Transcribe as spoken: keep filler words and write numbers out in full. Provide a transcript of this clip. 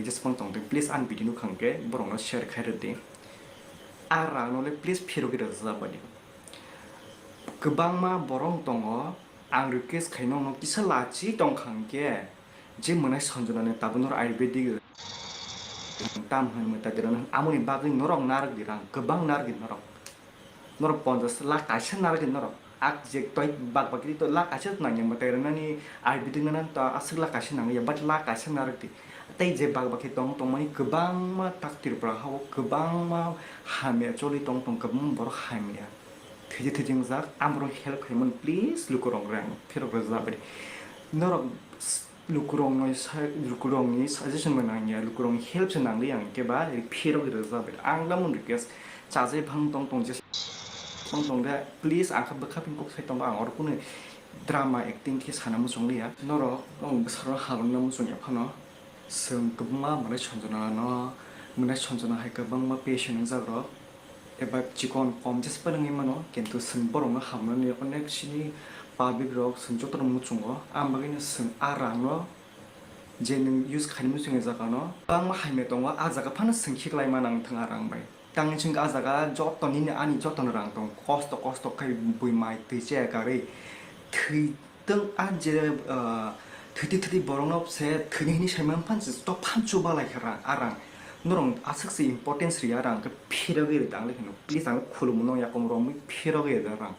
Jespang tong twi, please ang video nukha hwnkhe borokno share khai rwdi. A rang no le please phirogwi rwjak badi. Kwbangma borok tongo, ang request khai nokno kisa lachi tongkha hwnkhe je mwnai Sanjana ni tabuk norok ayurvedic tam hwnwi mwtai dera nang amoni bagwi norok narwk di rang, kwbang narwk di norok. Norok ponchash lakh kaisa narwk di norok. Ak je toi bak bak di to lakh kaisa nangya mwtai rwnani ayurvedic nana to aswk lakh kaisa nangya, but lakh kaisa narwk di. Tei je bak bak khe tong tongmani kwbangma tak Tripura hao kwbangma hamya choli tong tong kwbangma borok hamya. Thwiji thwiji wngjak, ang borok help khaimani, please lukurok rang phirok rwjak badi. Norok s-, lukurokno sa-, lukurokni suggestion bo nangya, lukurokni help se nangli ang khe ba phirok rwjak badi. Ang lamon request chajai phang tong tong je tong tong de, please ang kha bwkha pin kok sai tongo, ang oro kunu drama acting khe sana muchung liya. Norok o bwsarok hamrwkna muchung ya phano. Chwng kwbangma mwnai Sanjana no, mwnai Sanjana hai kwbangma patient wngjak rok, eba chikon kom jespa nangwi mano, kintu chwng borokno hamnani onek sini public rok chwng jotono muchungo, ang bagwino chwng a rang no je nwng use khaini muchungni jaga no kwbangma hamya tongo, a jaga phano chwng khiklai ma nang thung a rang bai. Tangni chwng a jaga joto nini ani joto no rang tong, kosto kosto khai bui mai twi chaya karwi thwi Tong a je, ah, thwiti thwiti borokno se thwini hini saimang phan se to phan chuba lai kha rang, a rang. Norok aswk se importance riya rang khe phirogwi rwdi ang le hino. Please ang khulumno yakom romwi phirogwi rwdi rang.